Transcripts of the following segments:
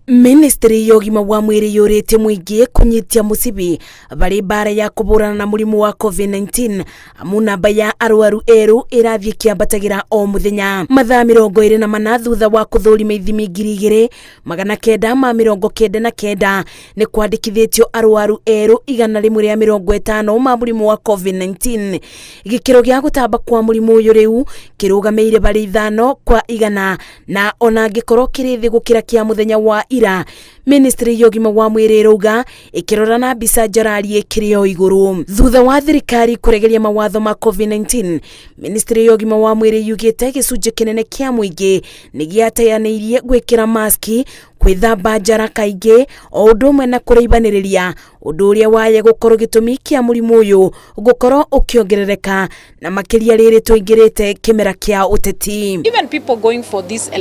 Ministry ya ũgima wa mwĩrĩ yũrĩtie mũingĩ kũnyitia mũcibi varĩ mbara ya kũbũrana na mũrimũ wa COVID-19, amu namba ya arwaru erũ ĩrathiĩ ĩkĩambatagĩra o mũthenya. Mathaa 24 thutha wa kũthũrima ithimi 2999, nĩ kwandĩkithĩtio arwaru erũ 150 ma mũrimũ wa COVID-19. Gĩkĩro gĩa gũtamba kwa mũrimũ ũyũ rĩu kĩrũgamĩire varĩ 5 kwa 100, na ona angĩkorwo kĩrĩ thĩ gũkĩra kĩa mũthenya wa ira, ministry ya ũgima wa mwĩrĩ ĩrauga ĩkĩrora na mbica njararie kĩrĩ o igũrũ. Thutha wa thirikari kũregeria mawatho ma COVID-19, ministry ya ũgima wa mwĩrĩ yugĩte gĩcunjĩ kĩnene kĩa mũingĩ nĩ gĩateanĩirie gwĩkĩra maski, gwĩthamba njara kaingĩ, o ũndũ ũmwe na kũraibanĩrĩria, ũndũ ũrĩa waye gũkorwo gĩtũmi kĩa mũrimũ ũyũ gũkorwo ũkĩongerereka, na makĩria rĩrĩ tũingĩrĩte kĩmera kĩa ũteti. Even people going for these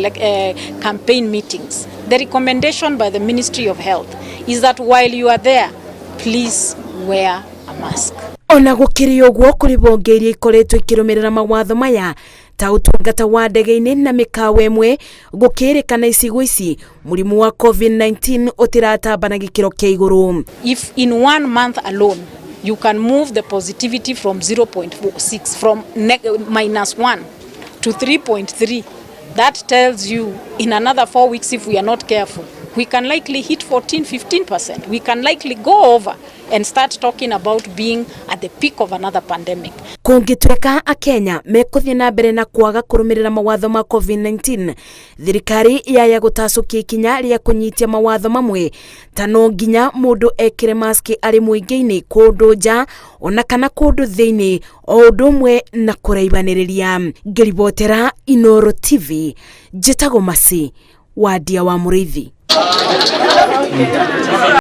campaign meetings, the recommendation by the Ministry of Health is that while you are there, please wear a mask. Ona gũkĩrĩ ũguo, kũrĩ bonge iria ikoretwo ikĩrũmĩrĩra mawatho maya ta ũtungata wa ndege-inĩ na mĩkawa ĩmwe, gũkĩrĩkana icigo ici mũrimũ wa COVID-19 ũtiratamba na gĩkĩro kĩa igũrũ. If in one month alone you can move the positivity from 0.6, from minus 1 to 3.3, that tells you in another 4 weeks, if we are not careful, we can likely hit 14, 15%. We can likely go over and start talking about being at the peak of another pandemic. Kũngĩtuĩka akenya mekũthiĩ na mbere na kwaga kũrũmĩrĩra mawatho ma COVID-19, thirikari yaya gũtacũkia ikinya rĩa kũnyitia mawatho mamwe, ta no nginya mũndũ ekĩre maski arĩ mũingĩ-inĩ kũndũ nja ona kana kũndũ thĩinĩ, o ũndũ ũmwe na kũraibanĩrĩria. Ngĩribotera Inoro TV, njĩtagwo Masi Wandia wa Mũrĩithi.